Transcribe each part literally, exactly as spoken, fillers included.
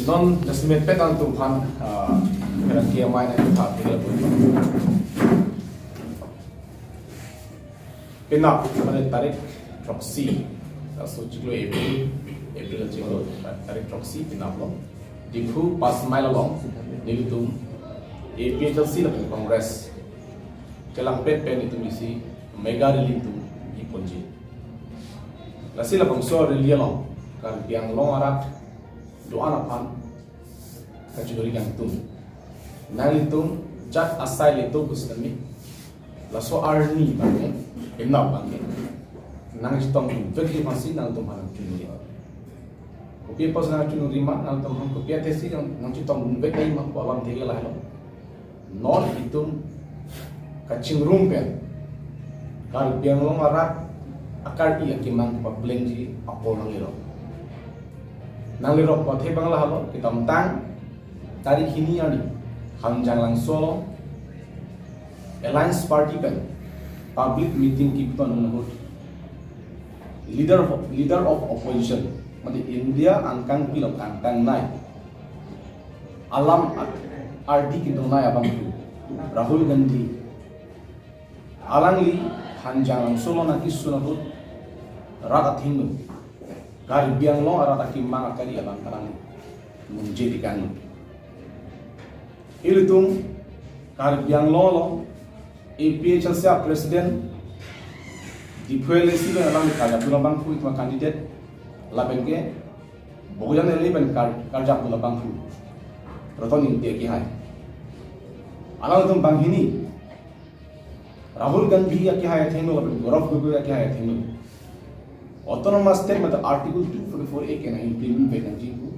Non jasemet pet nangtum aphan, ah, kerang kiamai nangtum aphan tinggal pun. Penap, mane tarik throksi, laso chiklo April, April chiklo, tarik throksi penap lo. Diphu Panch Mile along, nelitum A P H L C lapen Congress chelangpet pen itum isi mega rally itum biponji. Lasi labangso rally along, Karbi Anglong arat do-an aphan kachiduri kangtung. Nanglitum jat asai leto pusitame, laso arni abangke, penap abangke, nangchetongdun vekji aphansi nangtum aphan nangchunri. Kopi apotsi nangchunri ma, nangtum aphan kopi athesi nang, nangchetongdun vek ma pu alam thek lahelo. Non itum kachingrum pen Karbi Anglong arat akari akemang paplengji apor nanglirok. Nanglirok pathe abang lahelo, kedamtang tarik hini arni Hanjanglangso Alliance Party pen public meeting kepiton ahut leader of, leader of opposition, mate India angkangpi along kangtangnei, alam at-, ardi kedongnei abangphu Rahul Gandhi, alangli Hanjanglangso along nangkesun ahut rat athengno, Karbi Anglong arat akemang akari alam alangli ningje tekanglo. Ilitum Karbi Anglong along A P H L C a president, Diphu L A C pen alangli karjap abangphu itum a candidate, lapen ke Bokajan L A pen kar-, karjap abangphu Roton Ingti akehai. Alangtum banghini Rahul Gandhi akehai athengno lapen Gaurav Gogoi akehai athengno Autonomous State mate Article two forty-four A ke nang-implement vek nangji pu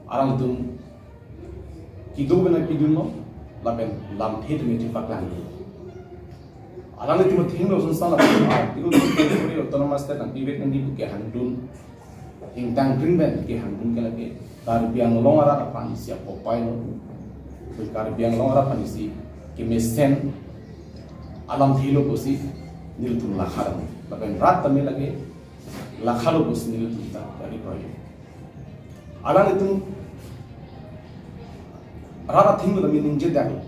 alangtum kedo pen nangpidunlo, lapen lamthe tumi chepaklanglo. Alangtum athengno sonsan lapen Article two forty-four A Autonomous State nangpi vek nangji pu kehangdun, ingtang kring pen kehangdun ke lake Karbi Anglong arat aphan isi apopai lo. Karbi Anglong arat aphan isi kemesen alamthe lo pusi nelitum lakha dam. Lapen rat tame lake lakha lo pusi nelitum ta kari proyek. Alangtum rat athengno tame ningje dak lo.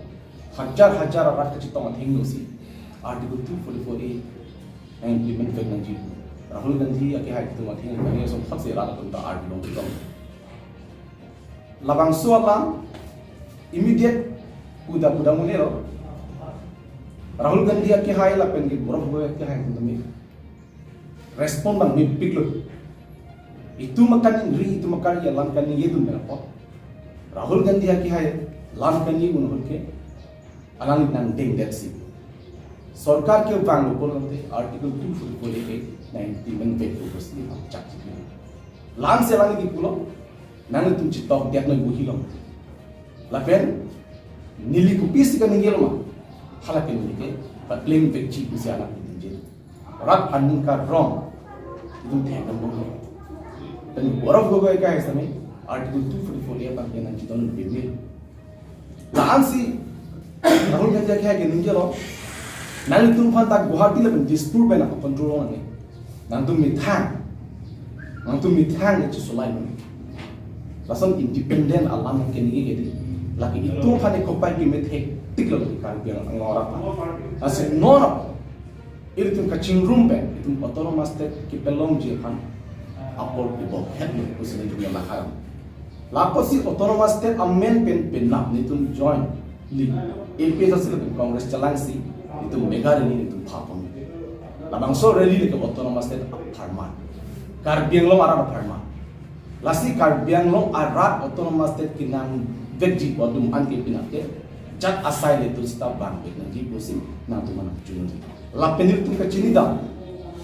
Hajar hajar arat kachetong athengno si Article two forty-four A nang-implement vek nangji. Rahul Gandhi akehai atum athengno kami ason thak se rat atum ta ardi long long. Labangso alam immediate puda puda mune lo. Rahul Gandhi akehai lapen ke Gaurav Gogoi akehai atum tame respond abang mepik lo. Itum akaningri, itum akari alam kaningjedun pen apot Rahul Gandhi akehai alam kaningjedun ahut ke alangli nangdengdet si sorkar kevanglo pulote Article two forty-four A ke nang-implement vek pusi nangchak chiklo. Lamsi alangli kipulo, nanglitum chetokdet noi buhi long. Lapen neli kopisi kaningje lo ma, hala ke neli ke papleng vekji pusi alam ningje. Rat aning karong itum thekdam bom. Lapen Gaurav Gogoi akehai sitame Article two forty-four A abangke nangchedondun peme. La-ansi Rahul Gandhi akehai ke ningje lo, nanglitum aphan ta Guwahati lapen Dispur pen ako control lo nang. Nangtum methang, nangtum methang ne chesolai nang. Lason independent alam ke ningje ke di, lake itum aphan ke kopai ke methek tik lo Karbi Anglong arat aphan. Lasi non ilitum kachingrum pen itum Autonomous State kepalongji aphan apor pibok het lo pusi nelitum lakha dam. Lapusi Autonomous State amen pen penap nelitum jointly A P H L C lapen Congress chelangsi itum mega rally nelitum phapon. Labangso rally lake Autonomous State apharman, Karbi Anglong arat apharman. Lasi Karbi Anglong arat Autonomous State kenang vekji pu atum an ke penap ke jat asai leto sita bang vek nangji pusi nangtum aphan nangchunri. Lapen nelitum kachini dam,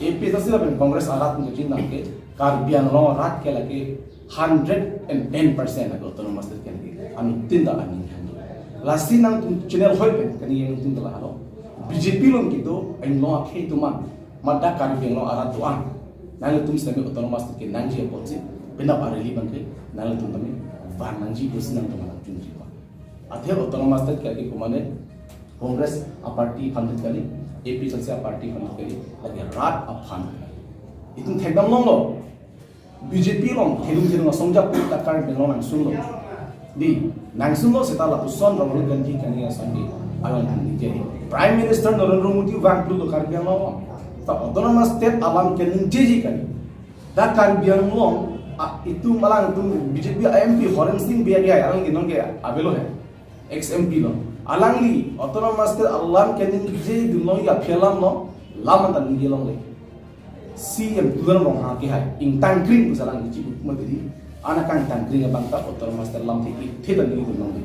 A P H L C lapen Congress arat atum kachini dam ke Karbi Anglong arat ke lake hundred and ten percent lake Autonomous State ke lake anuttin ta aning hang. Lasi nangtum channel hoi pen kani nangtum ta lahelo, B J P along kedo Anglong akhei atum an, mate Karbi Anglong arat do-an, nanglitum sitame Autonomous State kenangji apotsi penap a rally abangke nanglitum tame van nangji pusi nangtum aphan nangchunri. Athe Autonomous State ke ake komane Congress a party aphan det kali, A P H L C a party aphan det kali, lake rat aphan. Itum thekdam longlo. B J P along thedung thedung asong ajat ta Karbi Anglong nangsunlo. Dei, nangsunlo seta lapuson Rahul Gandhi kani asong dei. Alangtum ningje. Prime Minister Narendra Modi vangplu do Karbi Anglong. Ta autonomous state alam keningjeji kani. Ta Karbi Anglong, a, itum alangtum B J P M P Horen Sing Bey alang ke nonke avelo he. Ex M P lo. Alangli autonomous state alam keningjedun longji aphi alam lo, lam anta ningje longle. C M Tuliram Ronghang ke hai ingtangkring pusi alang ichi buk mati di. Ana kangtangkring abang ta autonomous state alam thik thik ta ningjedun longle.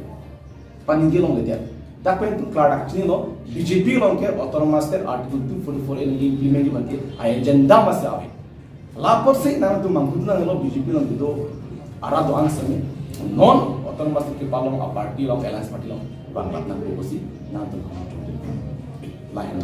Paningje longle dia. Dak pen tu klardak chinilo, B J P along ke autonomous state Article two forty-four A ningje implement ji abang ke agenda masi ave. Lapotsi nangtum mangkut nanglo B J P along kedo arat do-an seme. Non autonomous state kepalong a party along, alliance party along bang rat nangkok pusi nangtum kong chong. Lain.